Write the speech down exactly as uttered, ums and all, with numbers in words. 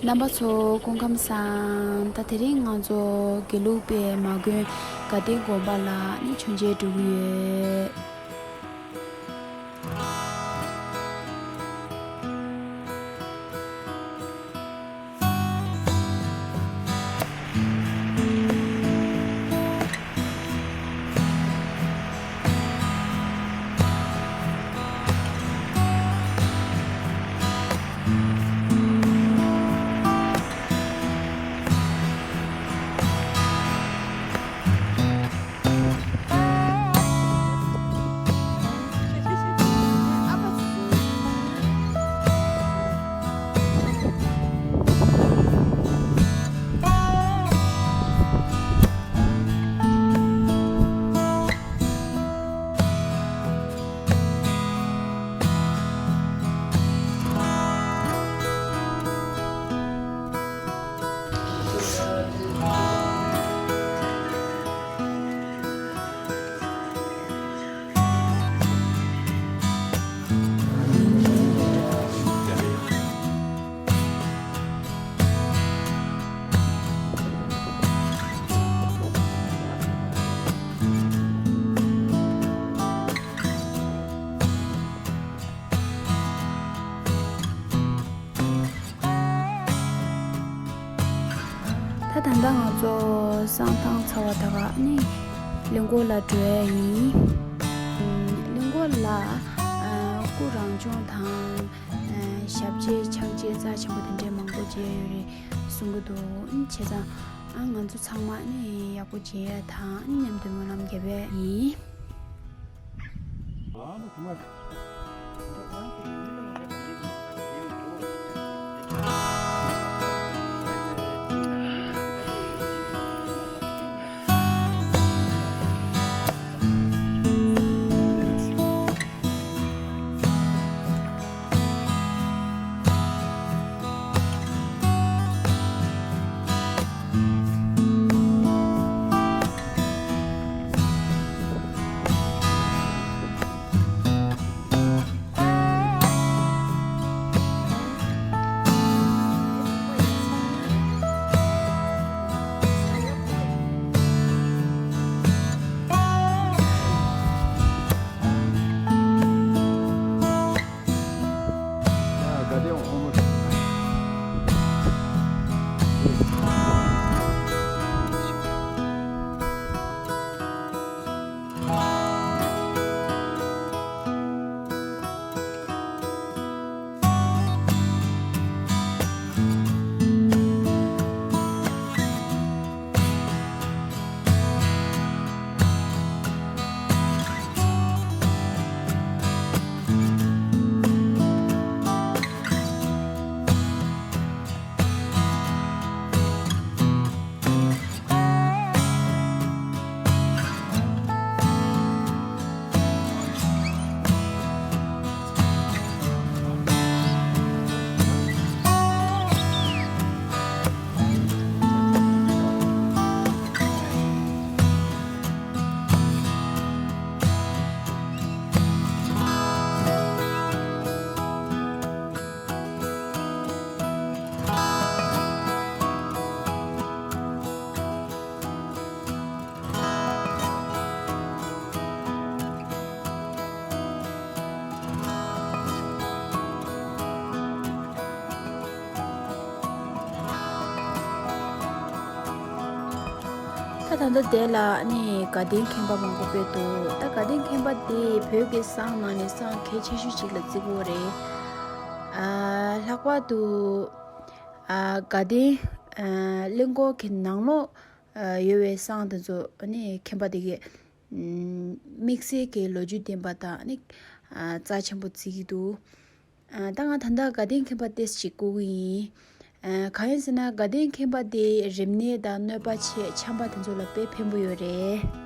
རྣམ་པ་ཚོ་སྐུ་ཁམས་བཟང་། ད་དེ་རིང་ང་ཚོ་དགེ་ལུགས་པའི་མ་དགོན་དགའ་ལྡན་དགོན་པ་ལ་ནི་མཆོད་མཇལ་འགྲོ་གི་ཡོད། ད་ད་ལྟ་ང་ཚོ་བསང་བཏང་ཚར་བ་ད་ག་ནི་གླིང་སྐོར་ལ་འགྲོ་ཡ་ཡིན། གླིང་སྐོར་ལ་ཨ་སྐུ་རང་བྱུང་དང་ཨ་ཞབས་རྗེས་ཕྱག་རྗེས་རྩ་ཆེན་པོ་དེ་འདྲས་མང་པོ་མཇལ་ཡོད་རེད་གསུང་གི་འདུག་བྱས་ཙང་ཨ་ང་ཚོ་ཚང་མ་ནི་ཡག་པོ་མཇལ་ཡ་དང་མཉམ་དུ་སྨོན་ལམ་རྒྱབ་ཡ་ཡིན། ད་ད་ལྟ་དེ་ལ་ནི་དགའ་ལྡན་མཁན་པ་མང་པོ་དཔེ་འདུག་ད་དགའ་ལྡན་མཁན་པ་དེ་བོད་ཀྱི་བསང་ནང་ནས་བསང་གལ་ཆེ་ཤོས་ཅིག་ལ་བརྩི་གི་ཡོད་རེད། ཨ་ལྷག་པར་དུ་ཨ་དགའ་ལྡན་ཨ་གླིང་སྐོར་གྱི་ནང་ལོགས་ཨ་ཡོད་པའི་བསང་དེ་ཚོ་ནི་མཁན་པ་དེ་གས་དམིགས་བསལ་གྱི་ལོ་རྒྱུས་ལྡན་པ་དང་ནི་ཨ་རྩ་ཆེན་པོ་བརྩི་གི་འདུག་ཨ་ད་ང་ད་ལྟ་དགའ་ལྡན་མཁན་པ་ཏོག་ཙམ་ཞིག་བསྐོར་གི་ཡིན། ཨ་གང་ཡིན་ཟེར་ན་དགའ་ལྡན་མཁན་པ་དེ་རིམས་ནད་དང་གནོད་པ་ཆེ་ཆམ་པ་དེ་ཚོ་ལ་དཔེ་ཕན་པོ་ཡོད་རེད།